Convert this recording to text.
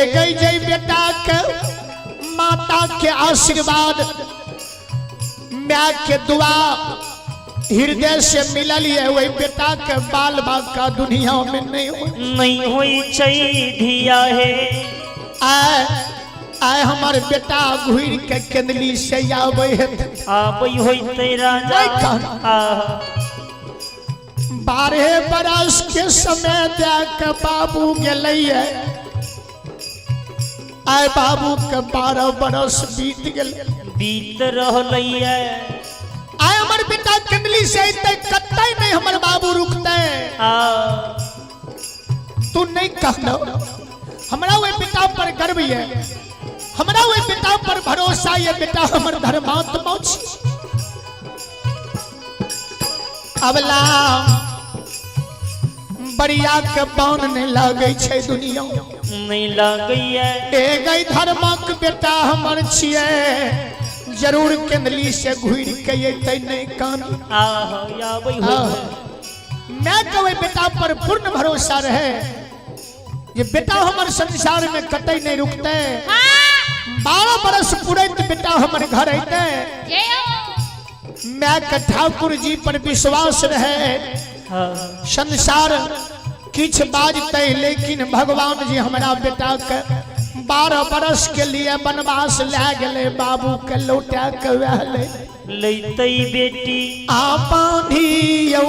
गई जय बेटा के माता के आशीर्वाद, माय के दुआ हृदय से मिलल ये, वही बेटा के बाल बाका दुनिया में नहीं हो। नहीं होई छै धिया हे। आय आय हमर बेटा घुर के केंदली से आवे है। आबै होइतै राजा। नहीं कहना। आहा। 12 बरस के समय दे के बाबू गेलैये। आय बाबू के 12 बरस बीत गेल। बीत रहलैये। आय हमर बेटा केंदली से अइतै, कतै नहीं हमर बाबू रुकतै। आ। तू नहीं कहलो, हमरा ओहि बेटा पर गर्व ये, हमरा ओहि बेटा पर भरोसा ये, बेटा हमर धर्मात्मा छी। अबला बरिया के पान नहीं लागै छै दुनिया। नहीं लागैये। ए गई धर्मक बेटा हमर छियै, जरूर केंदली से घुरि के अयतै, नहीं कान। आहा, आबै होइतै। मैं के ओहि बेटा पर पूर्ण भरोसा रहे जे बेटा हमर संसार में कतई नहीं रुकते। 12 बरस पुरैत बेटा हमर घर अयतै। मैं के ठाकुर जी पर विश्वास रहे। हाँ। संसार किछ बाजते, लेकिन भगवान जी हमरा बेटा के 12 बरस के लिए वनवास लए गेलै, बाबू के लौटा के वह ले लैतै बेटी। आ बांधियौ।